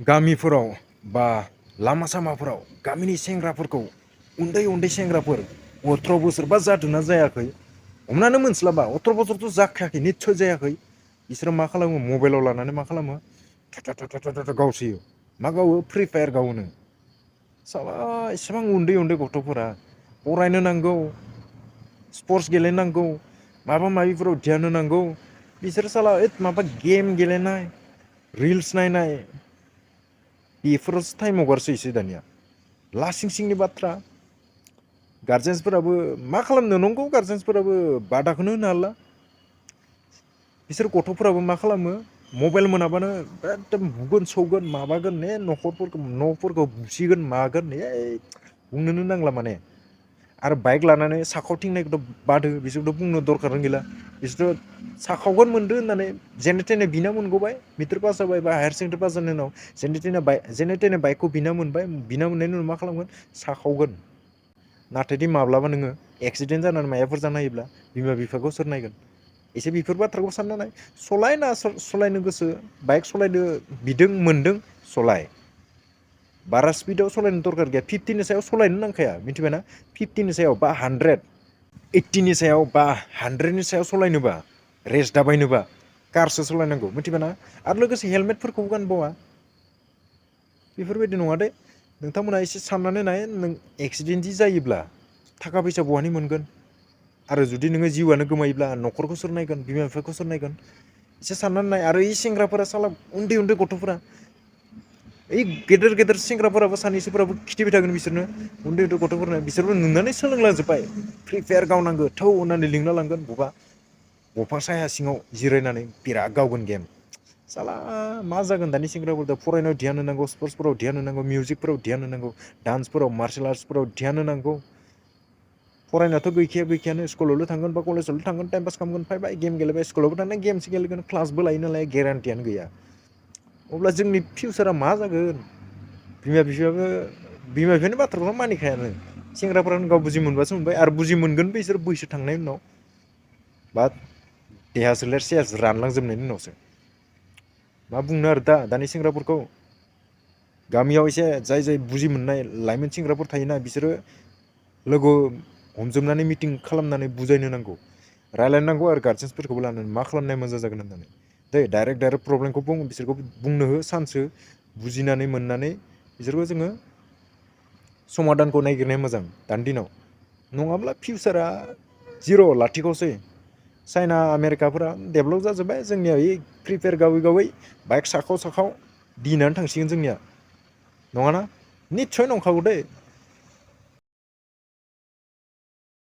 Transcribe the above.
गामिफोराव बा लामा सामाफोराव गामिनि सेंग्राफोरखौ उन्दै उन्दै सेंग्राफोर 18 बोसोर बा जादोंना जायाखै हमनानै मोनस्लाबा 18 बोसोरथ' जाखायाखै निस्सय जायाखै बिसोरो मा खालामो मबाइलाव लानानै मा खालामो गावसोयो मा गावो फ्रि फायार गावोनो साला एसेबां उन्दै उन्दै गथ'फोरा फरायनो नांगौ स्पर्टस गेलेनांगौ माबा माबिफोराव ध्यान होनांगौ बिसोर साला माबा गेम गेलेनाय रिल्स नायनाय बेफोरावसो टाइम हगारसैसो दानिया लासिं सिंनि बाथ्रा गारजेन्सफोराबो मा खालामनो नंगौ गारजेन्सफोराबो बादाखौनो होनो हाला बिसोर गथ'फोराबो मा खालामो मबाइल मोनाबानो एकदम बुगोन सौगोन माबागोन न'फोरखौ बुसिगोन मागोन बुंनोनो नांला माने आरो बाइक लानानै साखावथिंनायखौथ' बादो बिसोरथ' बुंनो दरखारानो गैला बिसोरथ' साखावगोन मोनदो होननानै जेने थेने बिना मोनगबाय मेट्रिक पास जाबाय बा हायार सेकेन्डारि पास जानायनि उनाव जेने थेने बाइकखौ बिना मोनबाय बिना मोननायनि उनाव मा खालामगोन साखावगोन नाथायदि माब्लाबा नोङो एक्सिडेन्ट जानानै मायाफोर जानो हायोब्ला बिमा बिफाखौ सोर नायगोन एसे बेफोर बाथ्राखौ सानना नाय सलायनो गोसो बाइक सलायनो बिदों मोनदों सलाय बारा स्पिडाव सलायनो दरकार गैया 50नि सायाव सलायनो नांखाया मिथिबायना 50नि सायाव बा 100 80नि सायाव बा 100नि सायाव सलायनोबा रेस दाबायनोबा कारसो सालायनांगौ मिथिबायना आरो लोगोसे हेलमेटफोरखौबो गानबावा बेफोरबायदि नङा दे नोंथांमोना एसे साननानै नाय नों एक्सिडेन्ट जि जायोब्ला थाखा फैसा बहानि मोनगोन आरो जुदि नोङो जिउआनो गोमायोब्ला न'खरखौ सोर नायगोन बिमा बिफाखौ सोर नायगोन एसे साननानै नाय आरो सेंग्राफोरा साला उन्दै उन्दै गथ'फोरा गेदेर गेदेर सेंग्राफोराबो सानैसोफोराबो खिथिबाय थागोन बिसोरनो उन्दै उन्दै गथ'फोरनो बिसोरबो नुनानै सोलोंलांजोब्बाय फ्रि फायार गावनांगौ थौ होननानै लिंना लांगोन बफां साया सिङाव जिरायनानै बिराद गावगोन गेम साला मा जागोन दानि सेंग्राफोरखौ फरायनायाव ध्यान होनांगौ स्पर्टसफोराव ध्यान होनांगौ मिउजिकफोराव ध्यान होनांगौ डान्सफोराव मार्शेल आर्ट्सफोराव ध्यान होनांगौ फरायनायाथ' गैखायानो स्कुलावल' थांगोन बा कलेजावल' थांगोन टाइम पास खालामगोन फैबाय गेम गेलेबाय स्कुलावबो थांनाय गेमसो गेलेगोन क्लासबो लायो नालाय गेरान्टियानो गैया अब्ला जोंनि फिउचारा मा जागोन बिमा बिफानि बाथ्राखौनो मानिखायानो सेंग्राफोरानो गाव बुजि मोनबासो मोनबाय आरो बुजि मोनगोन बिसोर बैसो थांनायनि उनाव बा देहा सोलेर सेस रानलांजोबनायनि उनावसो मा बुंनो आरो दानि सेंग्राफोरखौ गामियाव एसे जाय बुजि मोननाय लाइमोन सेंग्राफोर थायोना बिसोरो लोगो हमजोबनानै मिटिं खालामनानै बुजायनो नांगौ रायलायनांगौ आरो गार्जेन्सफोरखौबो लानानै मा खालामनाया मोजां जागोन होननानै डाइरेक्ट प्रब्लेमखौ बिसोरखौ बुंनो हो चान्स हो बुजिनानै मोननानै बिसोरखौ जोङो समादानखौ नागिरनाया मोजां दानि दिनाव नङाब्ला फिउचारा जिर' लाथिख'सै चाइना आमेरिकाफोरा डेभेलप जाजोब्बाय जोंनिया फ्रि फायार गावै गावै बाइक साखाव साखाव दिनानो थांसिगोन जोंनिया नङाना निस्सय नंखागौ दे